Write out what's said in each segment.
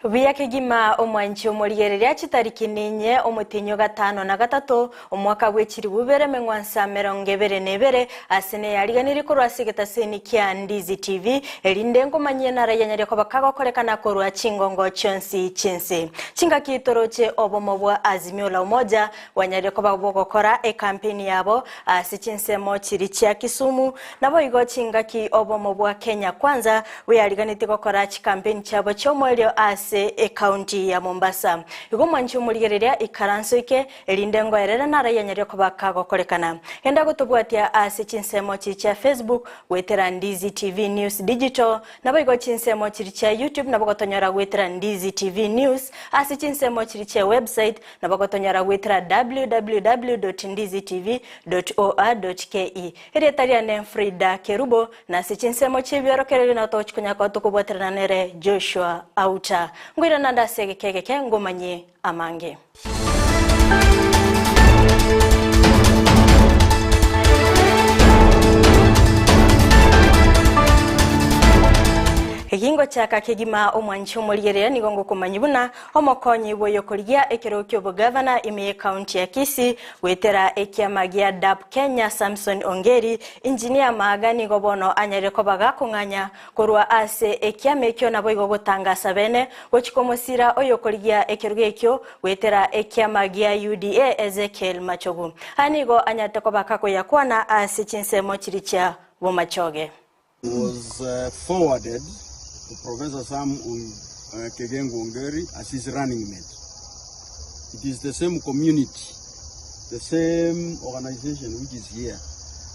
Buya kegima omwanchi omorigereria chitariki ninye omotienyi o gatano na gatato omwaka bwe chilifu ibere emeng'wansa emerongo ebere na ebere ase neyariganirie korwa ase egetaseni kia Ndizi TV erinde nkomanyie narayanyaria koba kagokorekana korwa chingongo chionsi chi'ense. Chingaki toroche obomo bwa Azimio la Umoja bwanyarire koba bogokora ekampeni yabo ase chinsemo chiria chia Kisumu naboigo chingaki obomo bwa Kenya Kwanza bweyariganetie gokora chikampeni chiabo chi'omoerio ase ecounty ya Mombasa. Igo omwanchi omorigereria ikaranso ike erinde ngoerere narayanyaria koba kagokorekana. Genda gotobwatia ase chinsemo chiria chia Facebook goetera Ndizi TV News Digital Naboigo chinsemo chiria chia YouTube nabo gotonyora goetera Ndizi TV News ase chinsemo chiria chia website nabo gotonyora goetera www.ndizitv.or.ke. Erieta riane Frida Kerubo, na ase chinsemo chi'ebiorokererio nabo togochia konya koba tokobwaterana nere Joshua Auta. Ngoirana ande ase egeka egeke ngomanyie amange. Egingochaka kegima omwanchi omorigereria nigo ngokomanyia buna omokonyi bw'oyokorigia ekerogo ki'obogavana ime y'ecounty ya Kisii goetera ekiama gia DAP Kenya Samson Ongeri, Engineer Maaga nigo bono anyarire koba gakong'anya Korwa ase ekiama ekio naboigo gotangasa bene, gochia komosira oyokorigia ekerugo ekio goetera ekiama gia UDA Ezekiel Machogu. Aya nigo anyarete koba kakoyakwana ase chinsemo chiria chia bomachoge. Was forwarded to Professor Sam Kegengo Ongeri as his running mate. It is the same community, the same organization which is here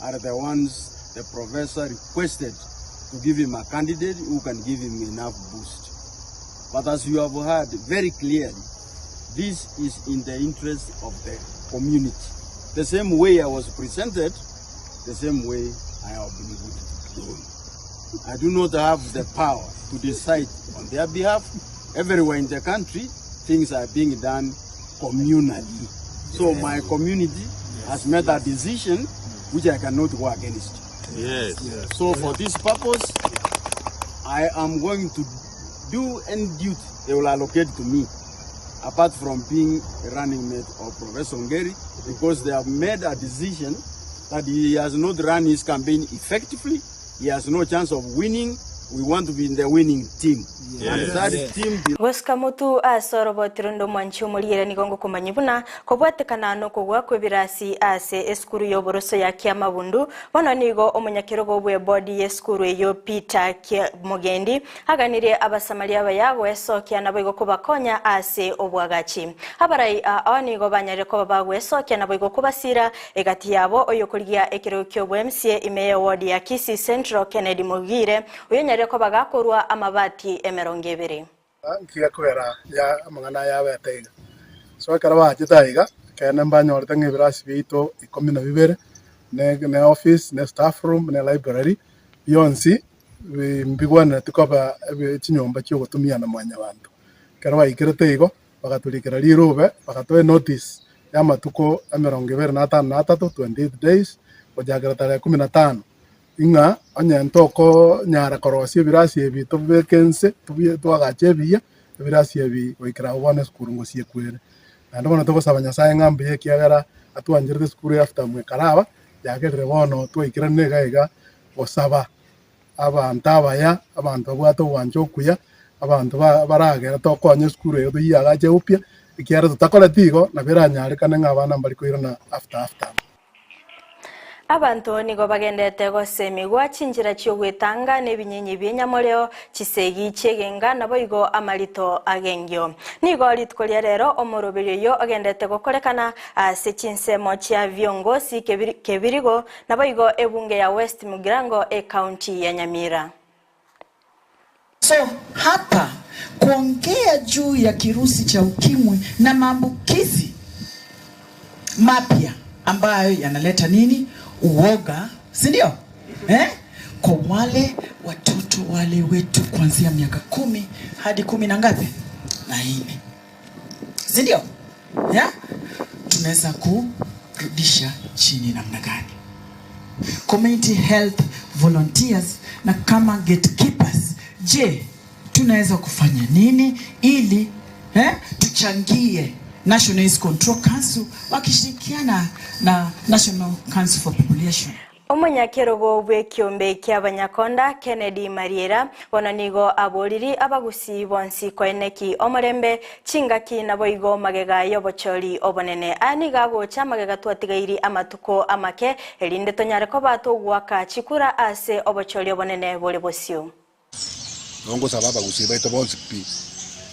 are the ones the professor requested to give him a candidate who can give him enough boost. But as you have heard very clearly, this is in the interest of the community. The same way I was presented, the same way I have been withdrawn. I do not have the power to decide on their behalf. Everywhere in the country, things are being done communally. So my community has made a decision which I cannot go against. Yes. So for this purpose, I am going to do any duty they will allocate to me, apart from being a running mate of Professor Ongeri, because they have made a decision that he has not run his campaign effectively, he has no chance of winning, we want to be in the winning team. And that team Gosika motu ase oroboti rende omwanchi omoriere nigo ngokomanyia buna kobwatekana nokogwa kw'ebirasi ase esukuru y'oboroso ya Kiamabundu. Bono nigo omonyakerogo bw'ebodi y'esukuru eyio Peter Mugendi aganirie Abasamaria abaya goesokia naboigo kobakonya ase obwagachi. Abarai aa nigo banyarire koba bagwesokia naboigo kobasira egati yabo oyokorigia ekerogo ki'oboMCA ime y'ewodi ya Kisii Central Kennedy Mogire Oyonyarire koba gakorua amabati emerongo ebere. Nki gekogera ya amang'ana aya abete iga? So ekero bachete aiga, ekeene mbanyorete ng'a ebirasi biaito ikomi na bibere, ne ne office, ne staff room, ne library, bionsi bi mbigwenereti koba ebi chinyomba chiogotumia na mwanyabanto. Ekero baikerete igo, bagatorikera rirube, bagatoa enotice ya amatuko emerongo ebere na atano na atato, 28 days, gochakera tarehe kumi na tano. Ng'a onye ntokonyara korosia ebirasi ebi tobibeke inse, tobie twagache ebiya, ebirasi ebi goikera abwo bono esukuru ngosiekwere. Naende bono togosaba Nyasaye ng'a mbuya ekiagera atwancherete esukuru ya Afterm ekaraba, yagerire bono twaikerana iga iga gosaba abanto abaya, abanto babwate ogwancha okuya, abanto ba baragere tokonye esukuru eye toyiagache upya, ekiagera totakoreti igo, nabo eranyarekane ng'a abana mbari koirana after Afterm. Abanto nigo bagenderete gosemigwa chinchera chi'ogwetanga nebinyinyi bi'enyamoreo, chisegi chi'egenga, naboigo amarito ag'engio. Nigo rituko ria rero omoroberio oyio ogenderete gokorekana ase chinsemo chia viongosi kebirigo, naboigo ebunge ya West Mugirango ecounty ya Nyamira. So hapa kuongea juu ya kirusi cha ukimwi na maambukizi mapya ambayo yanaleta nini? Uoga, si ndio? Eh? Kwa wale watoto wale wetu kuanzia miaka kumi hadi kumi na ngapi? Na nne, si ndio? Yeah? Tunaweza kurudisha chini namna gani? Community health volunteers na kama gatekeepers, je, Tunaweza kufanya nini ili tuchangie National AIDS Control Council wakishirikiana na National Council for Population. Omonyakerogo bw'ekiombe ki'Abanyakonda, Kennedy Mariera, bono nigo aboriri abagusii bonsi koeneki omorembe, chingaki naboigo magega y'obochori obonene. Aya nigo agocha magega twatigairi amatuko amake, erinde tonyare koba togoaka chikura ase obochori obonene bore bosio. Igo ngosaba abagusii baito bonsi pi,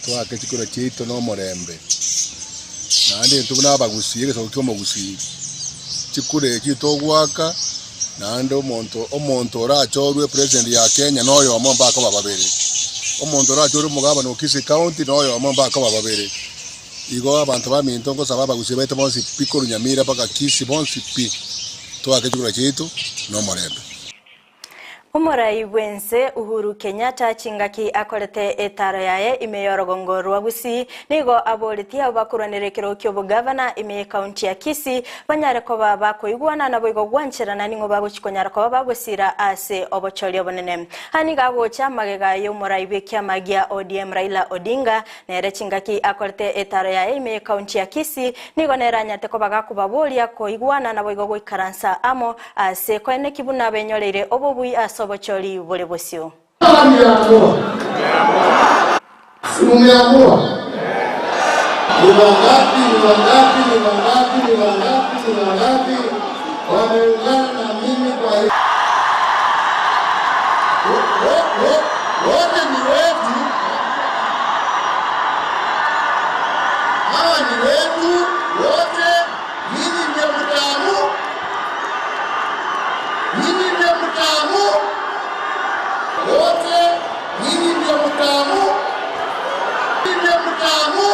toake chikura chiaito nomorembe, naende intwe buna abagusii, egesaku ki'omogusii, chikura echi togoaka, naende omonto omonto orachorwe president ya Kenya na oyomo mbakoba babere, omonto orachorwe omogabana o Kisii county na oyomo mbakoba babere. Igo abanto baminto ngosaba abagusii baito bonsi pi korwa Nyamira mpaka Kisii bonsi pi, toake chikura chiaito nomorembe. Omorai bw'ense Uhuru Kenyatta chingaki akorete etaaro yaye ime y'orogongo rwa Gusii nigo aboretie abwo bakorwanera ekerogo ki'obogavana ime y'ekaunti ya Kisii banyare koba bakoigwana naboigo gwancherana ning'o bagochi konyara koba bagosira ase obochori obonene. Aya nigo agocha magega y'omorai bw'ekiama gia ODM Raila Odinga Nere chingaki akorete etaaro yaye ime y'ekaunti ya Kisii, nigo nere anyarete koba gakobaboria koigwana naboigo goikaransa amo ase koeneki buna benyoreire obobui ase obochori bore bosio. Si mumeamua? Ni wangapi, ni wangapi, ni wangapi, ni wangapi, ni wangapi wameungana na mimi kwa hii? Wote ni wetu, hawa ni wetu wote. Nyinyi ndio mtamu, nyinyi ndio mtamu wote, nyinyi ndio mtamu, nyinyi ndio mtamu.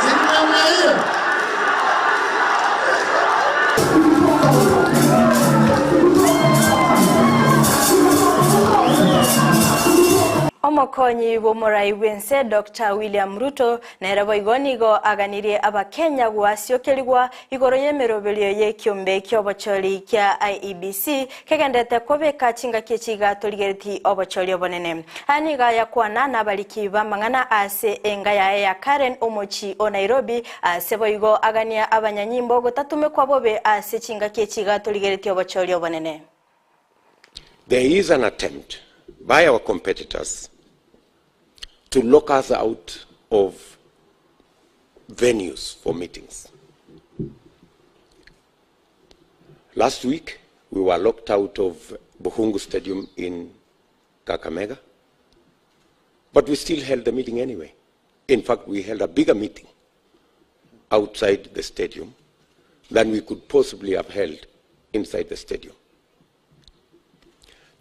Si namna hiyo? Omokonyi bw'omorai bw'ense Doctor William Ruto nere boigo nigo aganirie Abakenya goasiokerigwa igoro y'emeroberio y'ekiombe ki'obochori kia IEBC kegenderete kobeka chingaki echi iga torigereti obochori obonene. Aya nigo ayakwana nabariki b'amang'ana ase enga yaye ya Karen omochi o Nairobi ase boigo agania abanyanyimbo gotatumekwa bobe ase chingaki echi iga torigereti obochori obonene. There is an attempt by our competitors to lock us out of venues for meetings. Last week, we were locked out of Bukhungu Stadium in Kakamega, but we still held the meeting anyway. In fact, we held a bigger meeting outside the stadium than we could possibly have held inside the stadium.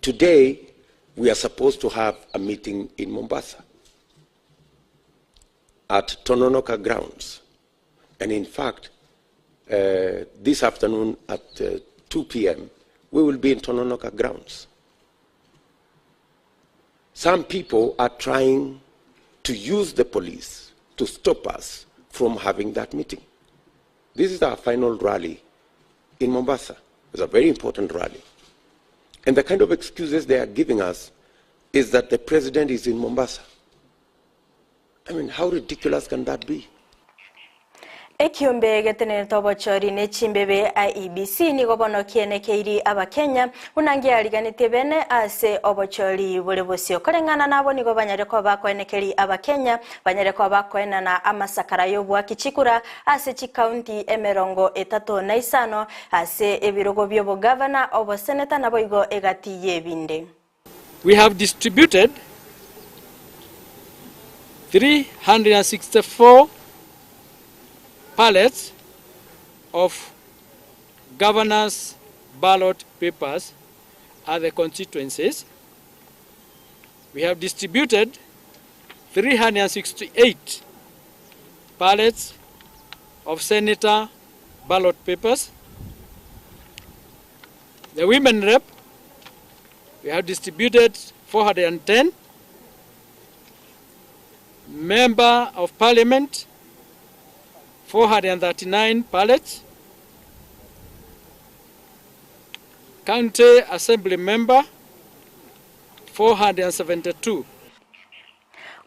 Today, we are supposed to have a meeting in Mombasa at Tononoka grounds. And in fact, this afternoon at 2 p.m., we will be in Tononoka grounds. Some people are trying to use the police to stop us from having that meeting. This is our final rally in Mombasa. It's a very important rally. And the kind of excuses they are giving us is that the president is in Mombasa. How ridiculous can that be? Ekiombe getenerete obochori ne chimbebe IEBC nigo bono kienekeiri Abakenya buna ngiariganete bene ase obochori bore bosio. Koreng'ana nabo nigo banyare koba bakoenekeri Abakenya banyare koba bakoenana amasakara y'obwaki chikura ase chikaunti emerongo etato na isano ase ebirogo by'obogavana oboseneta naboigo egati y'ebinde. We have distributed 364 pallets of governors' ballot papers at the constituencies. We have distributed 368 pallets of senator ballot papers. The women rep, we have distributed 410. Member of Parliament, 439 pallets. County Assembly Member, 472.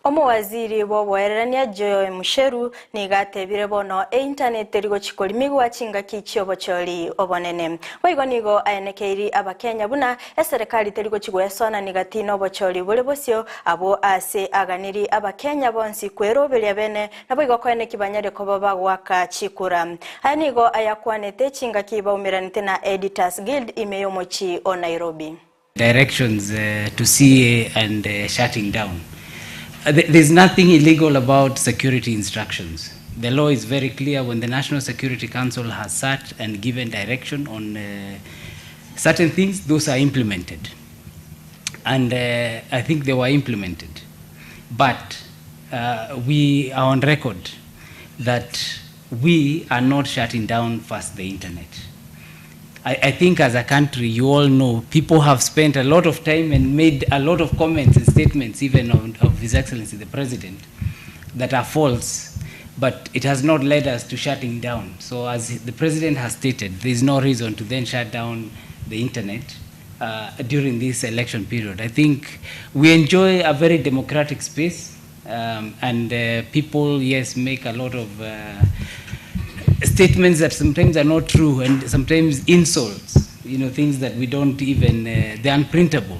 Omowaziri bw'oboererania Joe Mucheru nigo atebire bono eintaneti teri gochia korimigwa chingaki chi'obochori obonene. Boigo nigo aenekeiri Abakenya buna eserekari teri gochia goesonani gati nobochori bore bosio abwo ase aganiri Abakenya bonsi kweroberia bene naboigo koeneki banyare koba bagoaka chikura. Aya nigo ayakwanete chingaki baumeranete na Editors Guild ime y'omochie o Nairobi. Directions to CA and shutting down. There's nothing illegal about security instructions. The law is very clear when the National Security Council has sat and given direction on certain things, those are implemented. And I think they were implemented. But we are on record that we are not shutting down first the internet. I, I think as a country, you all know, people have spent a lot of time and made a lot of comments and statements, even of, of His Excellency the President, that are false, but it has not led us to shutting down. So as the President has stated, there is no reason to then shut down the internet during this election period. I think we enjoy a very democratic space, and people, yes, make a lot of statements that sometimes are not true and sometimes insults, you know, things that we don't even, they're unprintable.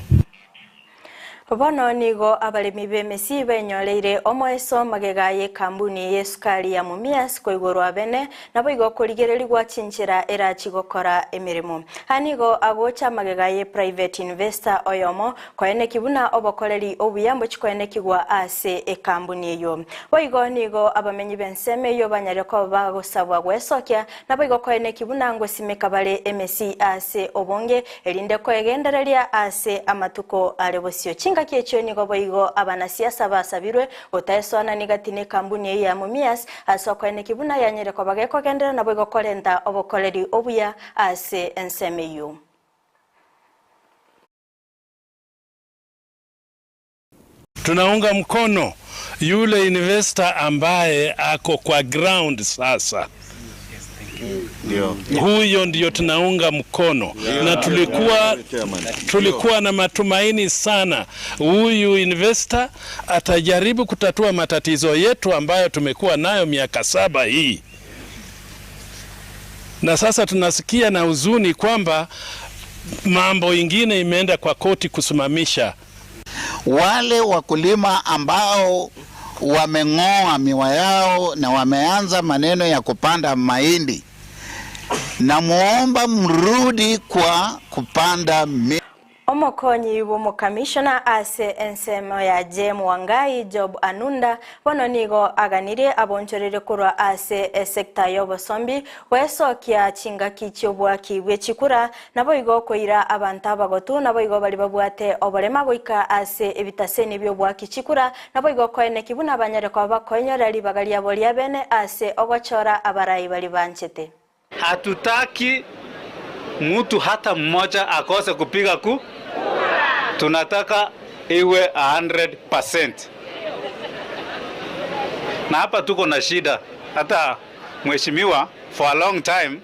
Bono nigo abaremi b'emesi benyoreire omoeso magega y'ekambuni y'esukari ya Mumias koigorwa bene, naboigo korigererigwa chinchera erachi gokora emeremo. Aya nigo agocha magega ye private investor oyomo koeneki buna obokoreri obuya mbochikoenekigwa ase ekambuni eyio. Boigo nigo abamenyi b'ensemo eyio banyare koba bagosabwa gwesokia, naboigo koeneki buna ngosimeka bare emesi ase obonge erinde koegendereria ase amatuko are bosio. Chingaki echio nigo boigo abanasiasa basabirwe gotaesoanani gati n'ekambuni eyio ya Mumias ase okoeneki buna yanyare koba gekogenderera naboigo korenta obokoreri obuya ase ensemo eyio. Tunaunga mkono yule investor ambaye ako kwa ground sasa. Huyo ndio tunaunga mkono na tulikuwa, tulikuwa na matumaini sana huyu investor atajaribu kutatua matatizo yetu ambayo tumekuwa nayo miaka saba hii, na sasa tunasikia na huzuni kwamba mambo ingine imeenda kwa koti kusimamisha wale wakulima ambao wameng'oa miwa yao na wameanza maneno ya kupanda mahindi, namuomba mrudi kwa kupanda mi Omokonyi bw'omokamishona ase ensemo ya Jem Wangai Job Anunda bono nigo aganirie abonchorere korwa ase esekta y'obosombi gwesokia chingaki chi'obwaki bwe chikura naboigo koira abanto abagotu naboigo bari babwate oborema goika ase ebitaseni by'obwaki chikura naboigo koeneki buna banyare koba bakoinyora ribaga riabo ria bene ase ogochora abarai bari banchete. Hatutaki mtu hata mmoja akose kupiga ku tunataka iwe 100%. Na hapa tuko na shida, hata mheshimiwa, for a long time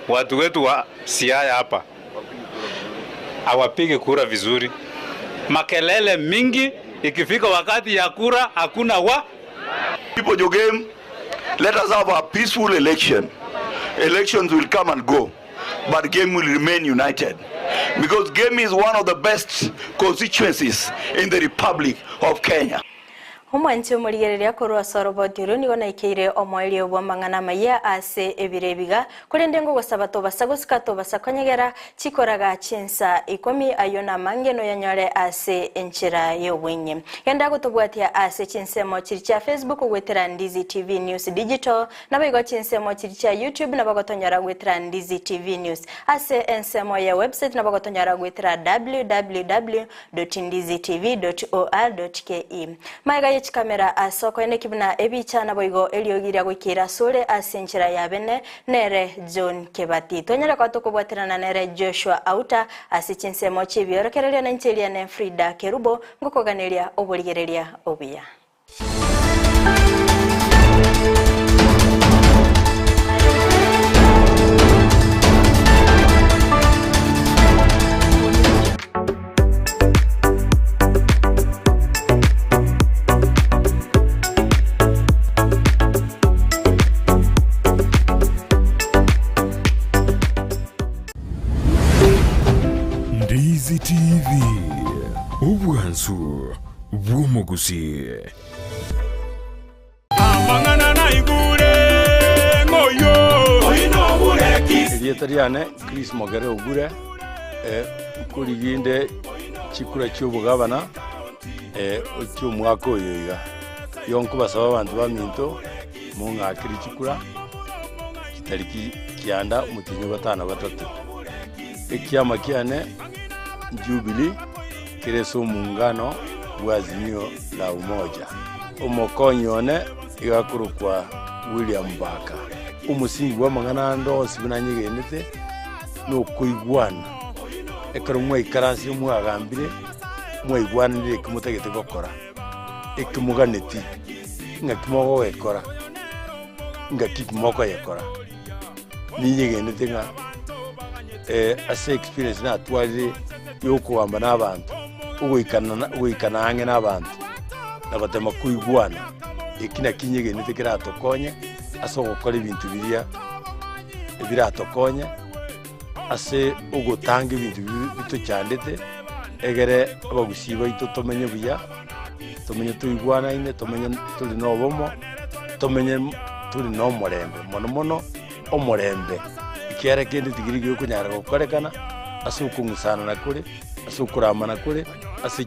watu wetu wa Siaya hapa hawapigi kura vizuri, makelele mingi, ikifika wakati ya kura hakuna wa People Jogem, let us have a peaceful election. Elections will come and go, but Gem will remain united. Because Gem is one of the best constituencies in the Republic of Kenya. Omwanchi omorigereria korwa ase oroboti oria nigo naikeire omoerio bw'amang'ana amaya ase ebiro ebiga, korende ngogosaba tobasa gosika tobasa konyegera chikoraga chinsa ikomi ayio namange noyanyore ase enchera y'obwenye. Genda gotobwatia ase chinsemo chiri chia Facebook ogwetera Ndizi TV News Digital, naboigo chinsemo chiri chia YouTube nabo gotonyora gwetera Ndizi TV News. Ase ensemo ya website nabo gotonyora gwetera www.ndizitv.or.ke. Maega ye chikamera ase okoeneki buna ebicha naboigo eriogi ria goikera asore ase enchera ya bene nere John Kebati. Twanyare koba tokobwaterana nere Joshua Auta ase chinsemo chi'ebiorokererio na inche eria ne Frida Kerubo ngokoganeria oborigereria obuya. TV, obwansu bw'omogusii. Amang'ana naigure ng'oyio Erieta riane Chris Mogere Ogure, nkorigia inde chikura chi'obogabana chi'omwaka oyo iga. Igo nkobasaba abanto baminto mong'akere chikura chitariki kianda omotienyi o gatano na gatato. Ekiama kiane Jubilee kere ase omongano bwa Azimio la Umoja. Omokonyi one iga akorokwa William Baka. Omosingi bw'amang'ana ande onsi buna anyegenete nokoigwana. Ekero mwaikaransire mwagambire, mwaigwananire eki motagete gokora, eki moganeti, ng'aki mogogekora, ng'aki mokoyekora. Ninyegenete ng'a ase experience natwarire ya okogamba na abanto, ogoikana ogoikana ang'e na abanto, na gotema koigwana, eki nakio nyegenete keratokonye ase ogokora ebinto biria biratokonye ase ogotanga ebinto biria bitochandete, egere abagusii baito tomenye buya, tomenye toigwanaine, tomenye tore na obomo, tomenye tore na omorembe mono mono omorembe, ekiagera kende tikeri gekonyara gokorekana ase okong'usanana kore, ase okoramana kore, ase.